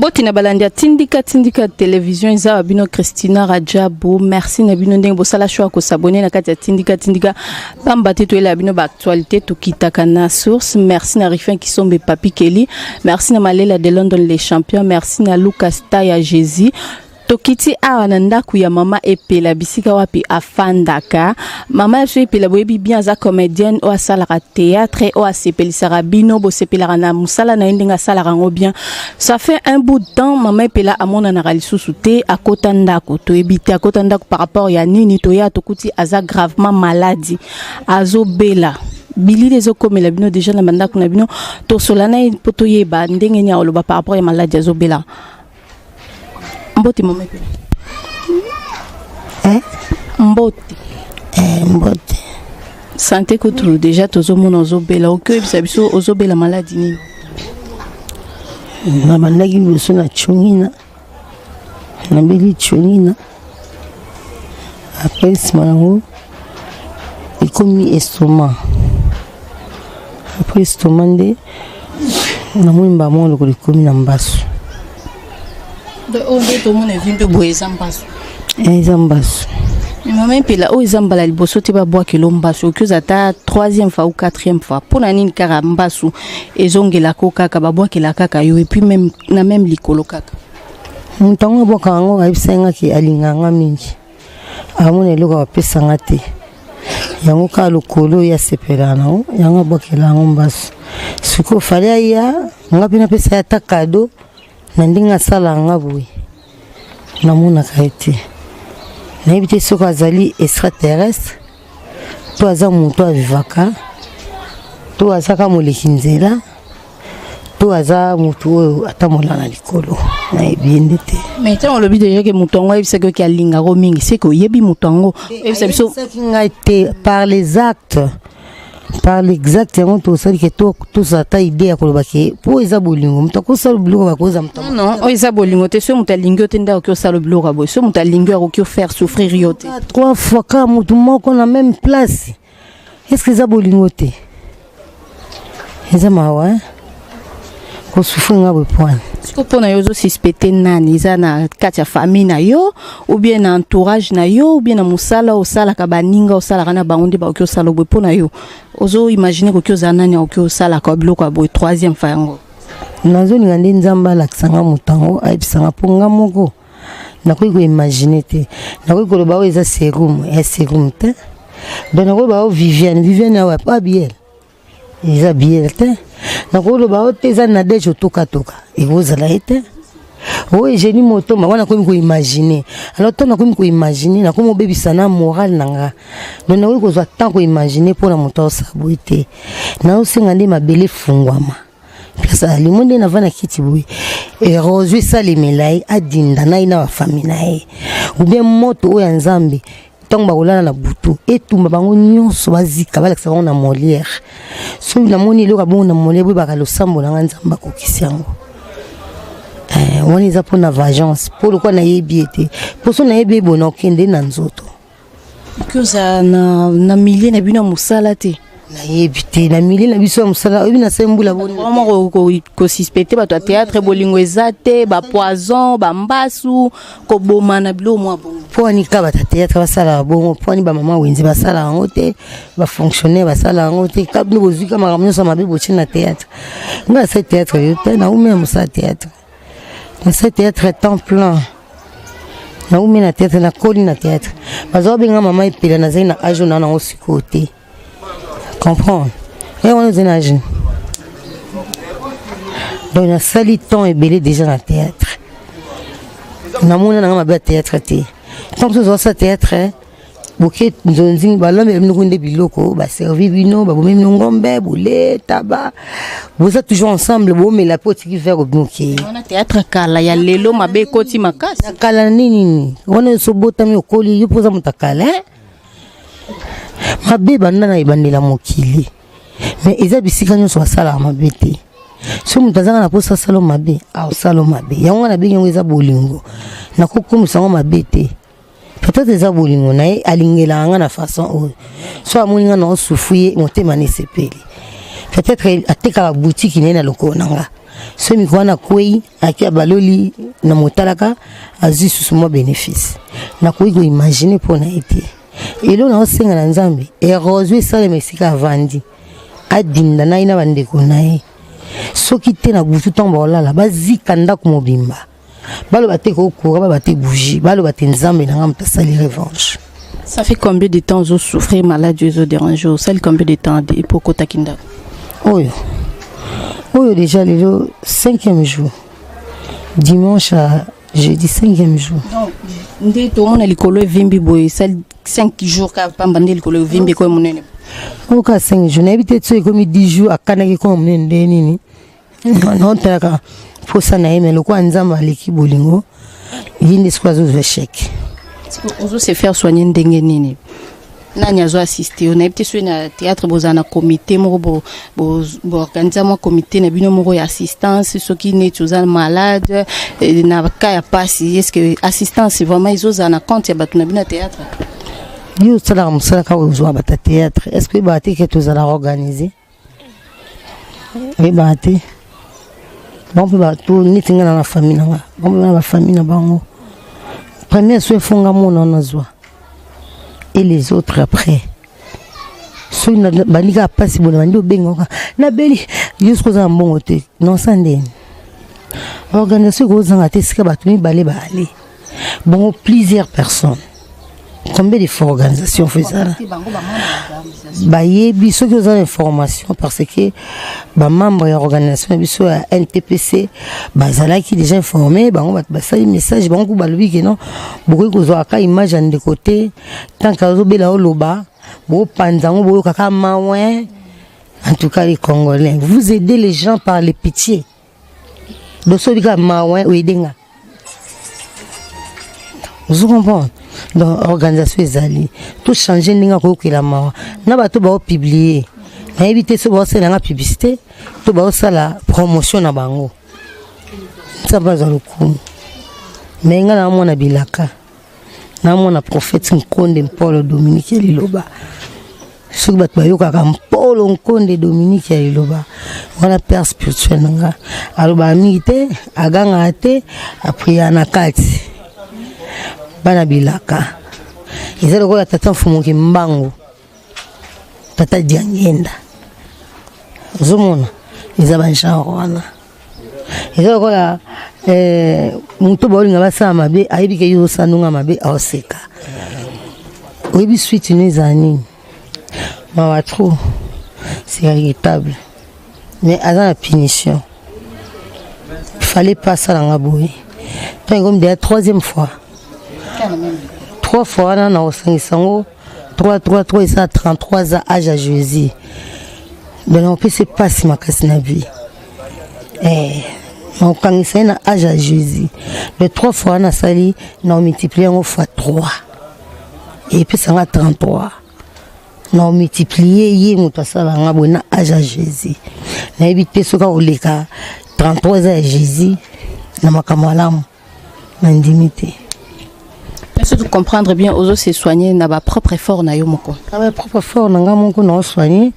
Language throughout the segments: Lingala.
Mbote na balandi ya Tindika Tindika Television, eza wa bino Christina Rajabu. Merci na bino ndenge bosala choix ko s'abonner na kati ya Tindika Tindika, pamba te toyela bino ba actualité, tokitaka na source. Merci na Rifin Kisombe, Papi Kelly, merci na Malela de London les champions, merci na Lucas Taya Jésus. Tokiti awa na ndako ya mama Epela, bisika wapi afandaka. Mama ya biso Epela, boyebi bien, aza comédienne oyo asalaka théâtre, oyo asepelisaka bino, bosepelaka na mosala na ye ndenge asalaka yango bien. Ça fait un bout de temps mama Epela amonanaka lisusu te. Akota ndako, toyebi te akota ndako par rapport ya nini. Toya tokuti aza gravement malade, azobela, bilili ezokomela bino déjà na bandako na bino. Tosola na ye mpo toyeba ndenge nini akoloba par rapport ya maladi azobela. Mbote, mama Epela. Eh? Mbote. Eh, mbote. Santé kutu déjà tozomona ozobela. Oki oyebisa biso ozobela maladi nini? Nabandaki liboso na tshongina, nabeli tshongina, après nsima yango ekomi estomac, après estomac nde namoni mbamoko lokolo ekomi na mbasu. Oyo nde tomona evimbi boye, eza mbasu? Eza mbasu. Mama Epela, oyo eza mbala liboso te babwakelo mbasu. Oki oza ata troisième fois ou quatrième fois. Mpo na nini kaka mbasu ezongelako, kaka babwakela kaka yo, et puis même na même likolo kaka? Moto yango abwaka yango, ayebisa ngaki alinganga mingi, amona eloko bapesanga te, yango kaka lokolo oyo asepelaka nango, yango abwakela yango mbasu. Sikoyo fallait aya, nga mpe napesa ye ata cadeau na ndenge asalaka nga boye. Namonaka ye te, nayebi te soki azali extraterrestre to aza moto avivaka to azaka moleki nzela to aza motu oyo atambola na likolo, nayebi ye nde te. Mais ntango olobi déjà ke moto yango ayebisaki oki alingako mingi, seke oyebi moto yango. Oyebisa biso. Ayebisaki ngai te, par les actes, par l'exact. Yango tosali ke tozala ata idée ya koloba ke mpo eza bolingo, moto akosala biloko bakoza moto. Non, oyo eza bolingo te. Soki moto alingi yo te nde akoki osala biloko ya boye. Soki moto alingi yo, akoki ofaire souffrir yo te. Trois fois kaka motu moko na même place, est ce que eza bolingo te? Eza mawa, hein? Kosouffrir nga boye poine. Siko mpo na yo, ozosuspecte nani? Eza na kati ya famille na yo, ou bien na entourage na yo, ou bien na mosala osalaka, baninga osalaka na bango nde bakoki osala boye? Mpo na yo, ozoimagine koki ozala nani akoki osalaka biloko ya boye troisième fois yango? Nazolinga nde Nzambe alakisanga moto yango, ayebisanga, mpo nga moko nakoki koimagine te. Nakoki koloba oyo eza sérum ya sérum te. Donc nakoloba oyo Viviane, Viviane awa pa biel, eza biel te. Nakoloba oyo te, eza Nadege otokatoka, ekozala ye te. Oyo Egénie Motoma wana, nakomi koimagine. Alors ntango nakomi koimagine, nakomi obebisa na moral na nga. Donc nakoki kozwa temps koimagine mpona moto aosala boye te. Naosenga nde mabele efungwama place alimo nde nava na kiti boye, érosion esalemela ye, adinda na ye na bafamille na ye, ou bien moto oyo ya Nzambe, ntango bakolala na butu, etumba bango nyonso, bazika, balakisa bango na Molière. Soki namoni eloko ya bongo na Molière, boyebaka losambo na nga Nzambe akokisi yango. Wana eza mpona vengeance, mpo lokwa nayebi ye te. Mpo so nayebi ye boye, nakokende na nzoto. Oki ozala na milieu na bino ya mosala te? Nayebi te, na milieu na biso ya mosala, oyebi, nasali mbula boni. Vraiment kosuspecte bato ya théâtre, bolingo eza te, bapoison, bambasu, koboma na biloko mwa bongo. Mpo wani kaka bato ya théâtre basalaka bongo? Mpo wani bamama wenze basala yango te, bafonctionnaire basala yango te? Ka bino bozwi ka makambo nyonso ya mabe botie na théâtre. Ngai nasali théâtre yo te, naumi na mosala théâtre, nasali théâtre temps plein, naumi na théâtre, nakoli na théâtre. Bazwa babenga mama Epela, nazali na age oyo naa nango sikoyo te. Comprendre e wana ozali na age, donc nasali temps ebele déjà na théâtre, namona nanga mabe ya théâtre te. Ntango mosusu ozwasala théâtre, boke nzonzi, balambela bino nde biloko, baservi bino, babomi bino ngombe, bole taba, boza toujours ensemble, bomela mpe otiki verre, bino okei. Wana théâtre kala. Ya lelo mabe ekoti makasi. Na kala nini wana? Nyonso obotami, okoli, yo mpo oza moto akala, eh? Mabe banda na ebandela mokili, mais eza bisika nyonso basalaka mabe te. So moto azanga na mposa asala mabe, aosala mabe. Yango wana nabengi yango eza bolingo, nakokomisa yango mabe te. Peut-être eza bolingo na ye, alingelaka nga na façon oyo. So amoni nga na osufu ye, motema na esepeli. Peut-être atekaka boutique na ye na lokolo na nga. Soki mikro wana akwei, ake abaloli na motalaka, azwi susu mwa bénéfice. Nakoki koimagine mpo na ye te. Elo naosenga na Nzambe, erosion esalema esika avandi, adinda na ye na bandeko na ye. Soki te, na butu ntango baolala, bazika ndako mobimba, baloba te kokura, baloba te bougie, baloba te Nzambe na nga moto asali revanche. Ça fait combien de temps ozo souffrir maladie ozo déranger? Osali combien de temps po okotaki ndako? Oyo déjà lelo cinquième jour, dimanche à jeudi, cinquième jour. Nde tomona likolo evimbi boye, esali 5 jours kaka pamba nde likolo evimbi ekoyi monene. Oyo kaka 5 jours, nayebi te so ekomi 10 jours. Akanaki koma monene nde nini, naotalaka mposa na ye, me lokola Nzambe aleki bolingo, ye nde sikoyo azozwa échec. Ozo se faire soigner ndenge nini? Nani azo assiste yo? Nayebi te soki na théâtre bozala na comité moko, boorganiza mwa comité na bino moko ya assistance. Soki neti oza malade, na cas ya pasi, est ce que assistance vraiment ezozala na compte ya bato na bino ya théâtre? Yo osalaka mosala kaka, ozwa bato ya théâtre. Est ce que oyebaka te ke tozalaka organisé? Oyebaka te? Bango mpe bato neti nga na famille na nga, bango mpe na bafamille na bango. Première soin efonga mona wana azwa, et les autres après. Soki bandi kaka mpasi boye, bandi obengaka, nabeli, yo soki oza na mbongo te, nosa ndeni organisation ekozanga te. Esika bato mibale baale bongo, plusieurs personnes, combien de fois organisation fo ezala? Bayebi soki oza na information, parce que bamembre ya organisation na biso ya NTPC bazalaki déjà informé. Bango bato basali message, bango ku balobi ke non, bokoki kozwaka image ya ndeko te tant que azobela, oloba bopanza yango, boyokaka mawe. En tout cas, les Congolais, vous aidez les gens par les pitié. Donc soki kaka mawe oyedenga, ozo comprendre. Donc organisation ezali, tochange ndenge akoyokela mawa na bato baopublie. Nayebi te so baosala yanga publicité to baosala promotion na bango. Nzambe azwa lokumu. Me ngai naamona bilaka, naamona prophète Nkonde Mpolo Dominique ya liloba. Soki bato bayokaka Mpolo Nkonde Dominique ya liloba wana, père spirituel na nga, alobaka mingi te, agangaka te, apriya na kati. Bana bilaka eza lokola tata Mfumuki Mbangu, tata Diangenda, ozomona eza bagenre wana. Eza lokola moto baolinga basala mabe, ayebi ke yo osala ndonga mabe, aoseka. Oyebi suite no ezala nini? Mawa trop, c'est regrettable, mais aza na punition. Fallait pas asalanga boye. Ntango ekomi deya troisième fois, trois fois wana na kosangisa yango, 3 3 3 eza 33 ans, âge ya Jésus. Donc nakopesa mpasi makasi na vie, nakokangisa ye na âge ya Jésus. Le trois fois wana asali, na omultiplie yango fois 3, epesanga 33. Na omultiplie ye moto asalanga boye na âge ya Jésus. Nayebi te soki akoleka 33 eza ya Jésus na makambo malamu, nandimi te. Surtout comprendre bien, ozo se soigner na ba propre effort na yo moko? Na ba propre effort na nga moko na soigner.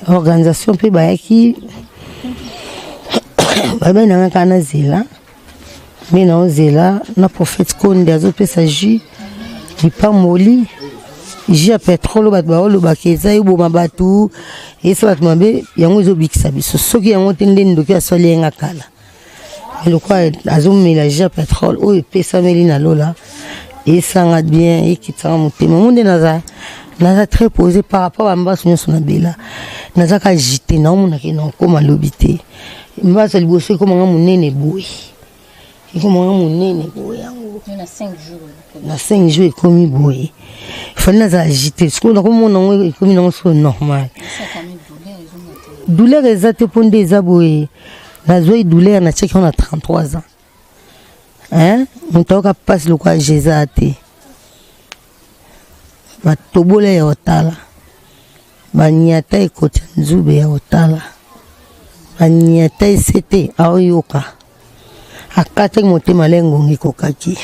Organisation mpe bayaki, babai na nga kaka nazela, nde naozela na prophète Konde azopesa jus lipamboli, jus ya pétrole. Bato baolobaka eza eboma bato, esa bato mabe, yango ezobikisa biso. Soki yango te, nde ndoki aswali yenga kala. Lokola azomela jus ya pétrole oyo epesameli na lola, esanga bien, ekitanga motema mo nde naza très posé par rapport bambaso nyonso nabela. Naza ka agité, naomonaki na okóma lobi te. Mbaso ya liboso ekomanga monene boye, ekomanga monene boye, yango na 5 jours ekomi boye. Fali nazala agité, sikoyo nakomona yango ekomi nango sikoyo normal. Douleur eza te, mpo nde eza boye. Nazwai douleur, natiaki yango na 33 ans, hein? Moto ayoka mpasi lokola Jésus te. Batobola ya kotala, banyata ekoti ya nzube ya kotala, banyata ese te, aoyoka akataki motema le ngonga ekokaki.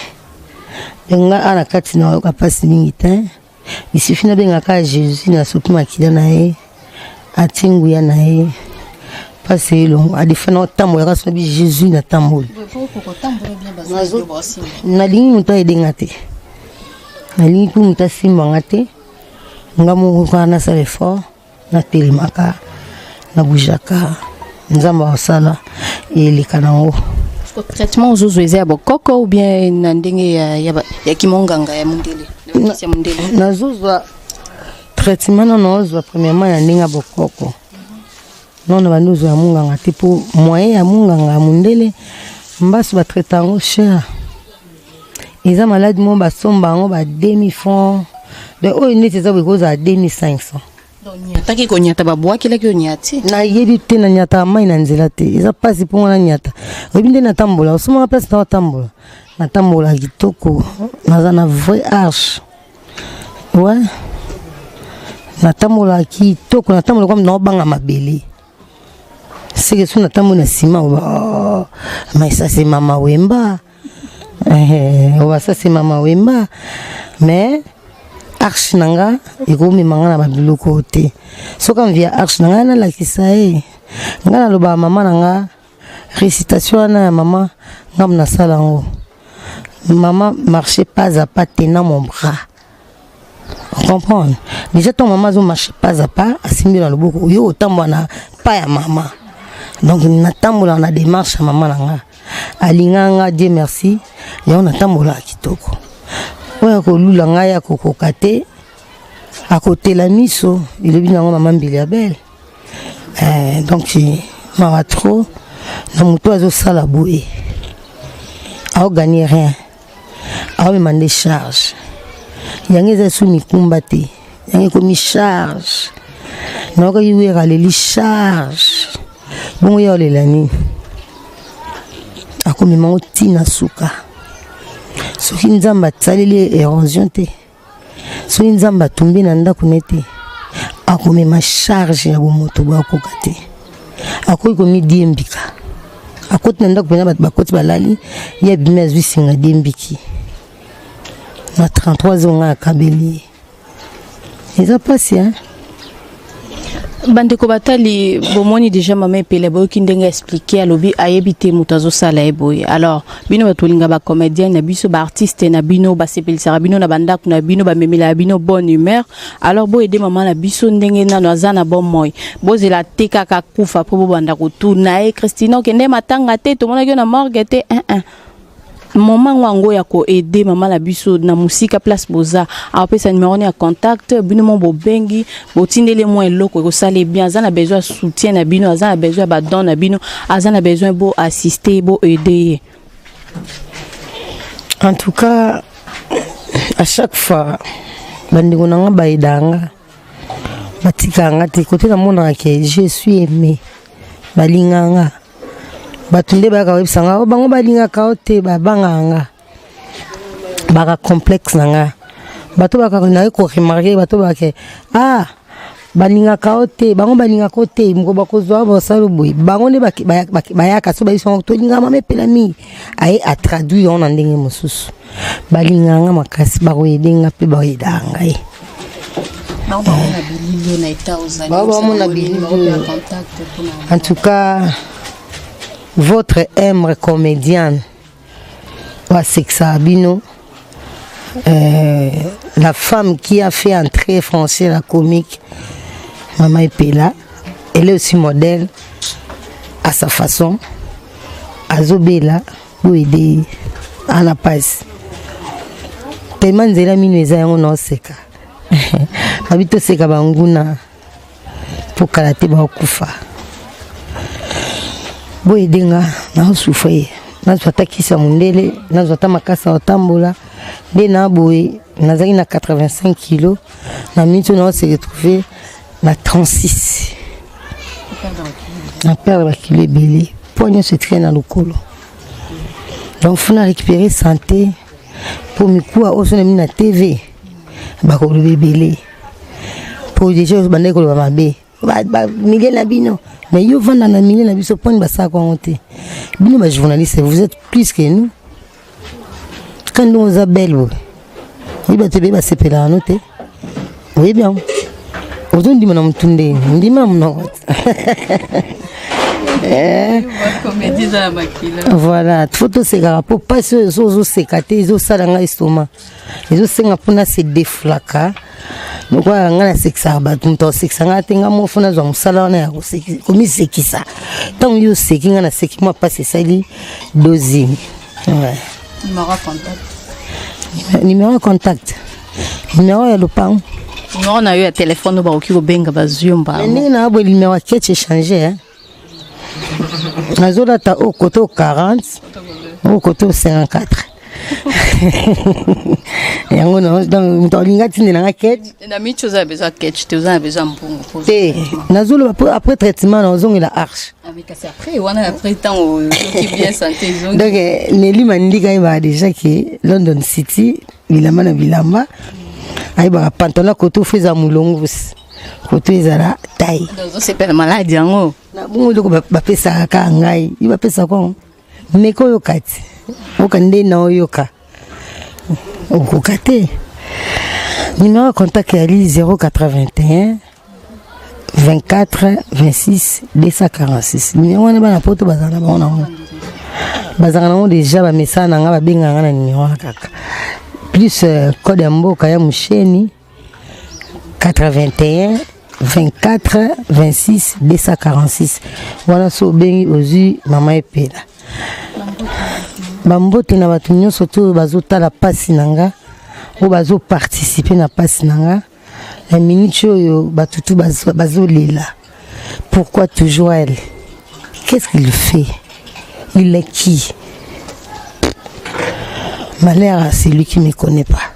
Nga a na kati na oyoka mpasi mingi te. Isufi nabengaka Jésus, nasopi makila na ye, atie nguya na ye. Mpasi elongo adefa na otambolaka so bi Jésus natamboli. Nalingi moto ayedenga te, nalingi mpe moto asimbanga te. Nga moko kaka nasala effort, natelemaka, nabujaka, Nzambe akosala eleka nango. Traitement ozozwa eza ya bokoko ou bien na ndenge ya kimonganga ya mondele? Ya mondele. Nazozwa traitement nano, ozwa premièrement ya ndenge ya bokoko nono, bandi ozwa ya monganga te, mpo moyen ya monganga ya mondele mbasu batraite yango cher. Eza maladi moko basomba yango ba 2000 francs, donc oyo neti eza boye kozala 2500. Nyataki konyata, babwakelaki yo nyati? Nayebi te, nanyataka mai na nzela te, eza mpasi mpo nga nanyata. Oyebi nde natambola, osomaka place na otambola, natambola kitoko, naza na vrai arche. Ouais, natambola kitoko, natambola kwami naobanga mabele seke so natamboli na nsima oba, mais ça c'est Mama Wemba. Oba ça c'est Mama Wemba, mais arche na nga ekomema nga na babiloko oyo te. Soki amvi ya arche na ngai nalakisa ye, ngai nalobaka mama na nga récitation wana ya mama ngambo nasala yango. Mama marchait pas à pas tenant mon bras, comprendre déjà ton mama azo marche pas à pas, asimbi na loboko, yo otambola na pas ya mama. Donc natambola na démarche ya mama na nga, alinga nga, Dieu merci, yango natambolaka kitoko. Oyo akolula ngai akokoka te, akotela miso, elobi nango mama Mbili ya bele. Donc mawa trop na moto azosala boye, aoganye rien, aomema nde charge. Yango eza esu mikumba te, yango ekomi charge. Nayoki Wera aleli charge bongo, ye aolela nini? Akomema ngo ntina suka soki Nzambe asaleli érosion te, soki Nzambe atumbi na ndako ne te, akomema charge ya bomoto boye akoka te. Akoki komidiembika, akoti na ndako mpena, bato bakoti balali, ye abimi, azwi singa, diembiki na 33 ans. Ngai akabeli ye, eza mpasi hein? Bandeko batali, bomoni déjà mama Epele, boyoki ndenge expliqué, alobi ayebi te moto azosala ye boye. Alors bino bato bolinga bacomédien na biso, baartiste na bino, basepelisaka bino na bandako na bino, bamemelaka bino bonne humeur, alors boyede mama na biso ndenge nano aza na bomoi. Bozela te kaka kufa mpo bobanda kotuna ye: "Christina, okende matanga te, tomonaki yo na morgue te." 1 moment ngo yango ya koaider mama na biso na mosika place boza, apesa numéro ya contact, bino mo bobengi, botindeli mwa eloko ekosala bien. Aza na besoin ya soutien na bino, aza na besoin ya badon na bino, aza na besoin bo assister, bo aider ye. En tout cas, à chaque fois bandeko na nga bayedaka nga, batikaka nga te. Kote namonaka ke je suis aimé, balingaka nga. Bato nde bayaka koyebisa nga bango balingaka o te, babangaka nga, baka complexe na nga. Bato baka naye koremarquer, bato bake ah, balingaka o te, bango balingaka o te, moko bakozwa basala boye. Bango nde bayaka so bayebisa bango tolingaka mama Epela mingi, aye atraduire yango na ndenge mosusu. Balingaka nga makasi, bakoyede nga mpe bakoyedaka ngai. Bamona bilili. En tout cas, votre humble comédienne asekisaka bino, la femme qui a fait entrer français la comique, Maman Epela, elle est aussi modèle à sa façon. Azobela, boyede ana pasi tellement nzela mino eza yango na oseka babi toseka banguna mpo kala te bakokufa. Boyede nga, naosouffrir, nazwa ata kisi ya mondele, nazwa ata makasi ya kotambola nde na boye. Nazalaki na 85 kilo, na miniti oyo naose retrouve na 36, na perdre bakilo ebele mpo nyonso etikali na lokolo. Donc faut na récupérer santé mpo mikuwa oyo so na mini na TV bakoloba ebele, mpo déjà bandaki koloba mabe milieu na bino. Mais yo vanda na milieu na biso, mponi basalaka yango te? Bino bajournaliste, vous êtes plus que nous. Ka ndenge oza belle boye, oyebi bato ebeye basepelaka no te, oyebi yango, ozondima na motu ndenge ndima na monoko. Eh. Voilà, faut tosekaka mpo mpasi oyo so ozoseka te, ezosala ngai estomac, ezosenga mpona se deflaka. Lokola ngai nasekisaka bato, moto akosekisa ngai te. Ngai moko fo nazwa mosala wana ya komisekisa. Ntango yo oseki, ngai naseki, mwa mpasi esali dosing. Ouais. Numéro ya contact, numéro ya lopango? Numéro na yo ya telefone oyo bakoki kobenga, bazwi yo mbala. Ndenge na boye, numéro ya ketch échange, nazolata oyo kote 40, oyo kote 54. Yango moto alinga atindela nga ketch. Na michi, oza na besoin ketch te, oza na besoin mbongo. Te, nazoloba po après traitement nazongela arche. Kasi après wana, après ntango ozoki bien, santé ezongi. Donc Neli Mandika ayebaka déjà ke London City, bilamba na bilamba, ayebaka pantalon koto fo eza molongo, koto ezala taille. Ozosepela maladi yango? Na bongo eloko bapesaka kaka ngai, yo bapesaka yango, meka oyoka ti oyoka nde na oyoka okoka te. Numéro ya contact yali 081 24 26 246. Numéro wana, bana Poto bazala na bango nango, bazalaka nango déjà. Bamesana na nga, babengaka nga na numéro wana kaka, plus code ya mboka ya Musheni, 81 24 26 246. Wana so obengi, ozwi mama Epela. Bambote na bato nyonso to oyo bazotala mpasi na nga, oyo bazoparticipe na mpasi na nga na minute oyo. Bato tu bazolela: pourquoi toujours elle? Qu'est-ce qu'il fait? Il est qui? Malheur à celui qui me connaît pas.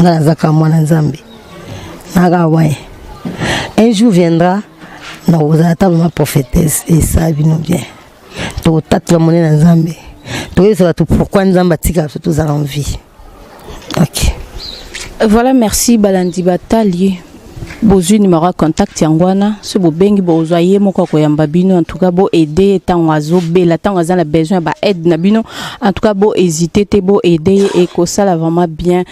Nga nazaka mwana Nzambe, naka ouais. Un jour viendra, nakozala ata mama prophétesse, esala bino bien. Tokotatola monene na Nzambe, toyebisa bato pourquoi Nzambe atikaka biso tozala en vie. Ok. Voilà, merci. Balandi batali, bozwi numéro ya contact yango wana. So bobengi, bozwa ye moko akoyamba bino. En tout cas, boaide ntango azobela, ntango aza na besoin ya baaide na bino. En tout cas, bohésite te, boaide ye, ekosala vraiment bien.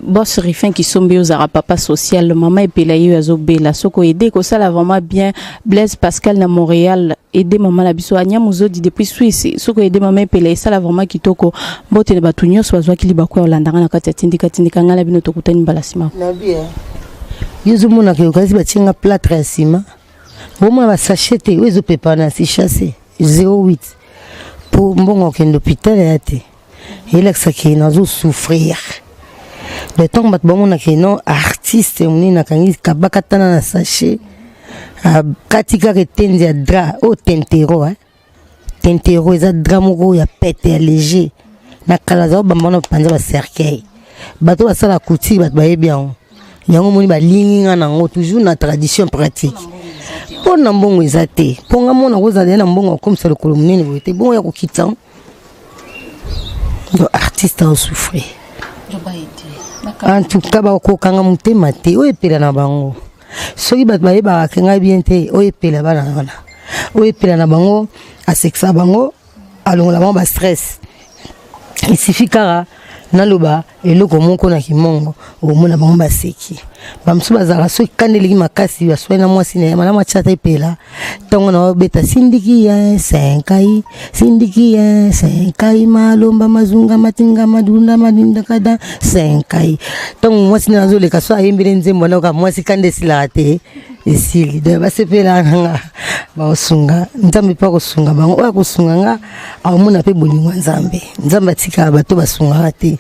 Boss Rifin Kisombe, ozalaka papa social, mama Epela ye oyo azobela, soki oaide, ekosala vraiment bien. Blaise Pascal na Montréal, aide mama na biso. Anya Mozodi depuis Suisse, soki oaide mama Epela, esala vraiment kitoko. Mbote na bato nyonso bazwaki libaku ya kolandanga na kati ya Tindika Tindika. Ngai na bino, tokutani mbala nsima. Yo ozomonaka, yokasi batienga plâtre ya nsima, omona basachet te oyo ezopepa na sichase 08 mpo mbongo okende hôpital ya te. Elakisaki nazosouffrir de ntango bato bamonaka no artiste monene akangi kabaka tana na sachet, akati kaka etenzi ya drap oyo tentero, eh? Tentero eza drap moko ya pete, ya léger. Na kala aza kobamba wana panza bacercueil, bato basala couture, bato bayebi yango. Yango moni balingi nga nango toujours na tradition pratique, mpo na mbongo eza te, mpo nga mona kozala ye na mbongo akomisa lokolo monene boye te, bongo ya kokita. Donc artiste azosouffrir. En tout cas, bakokanga motema te. Oyo Epela na bango, soki bato bayebaka ke ngai bien te, oyo Epela bana wana, oyo Epela na bango, asekisa bango, alongola bango bastress. Il suffit kaka naloba eloko moko na kimongo, omona bango baseki. Bamosusu bazalaka soki kanda eleki makasi, baswai na mwasi na ye malamu, atya ata Epela. Ntongo na obeta sindiki ya senkai, sindiki ya senkai, malomba mazunga matinga madunda madindakada senkai. Ntongo mwasi na azoleka, so ayembeli nzembo wana, oka mwasi kanda esilaka te, esili. Donc basepela nanga, bakosunga Nzambe mpe akosunga bango. Oyo akosunga nga, akomona mpe bolingo ya Nzambe. Nzambe atikaka bato basungaka te.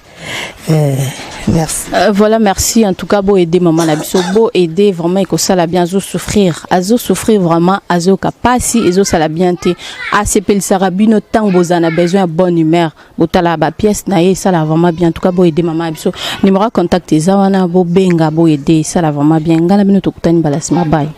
Merci. Voilà, merci. En tout cas, bo aider maman na biso, bo aider vraiment, ekosala bien. Azo souffrir, azo souffrir vraiment, azoka pasi, ezosala bien te. Asepelisaka bino ntango bozala na besoin ya bonne humeur, botala ba pièce na ye, esala vraiment bien. En tout cas, bo aider maman na biso. Numéro ya contact eza wana, bobenga, bo aider, esala vraiment bien. Ngai na bino, tokutani mbala nsima. Bye.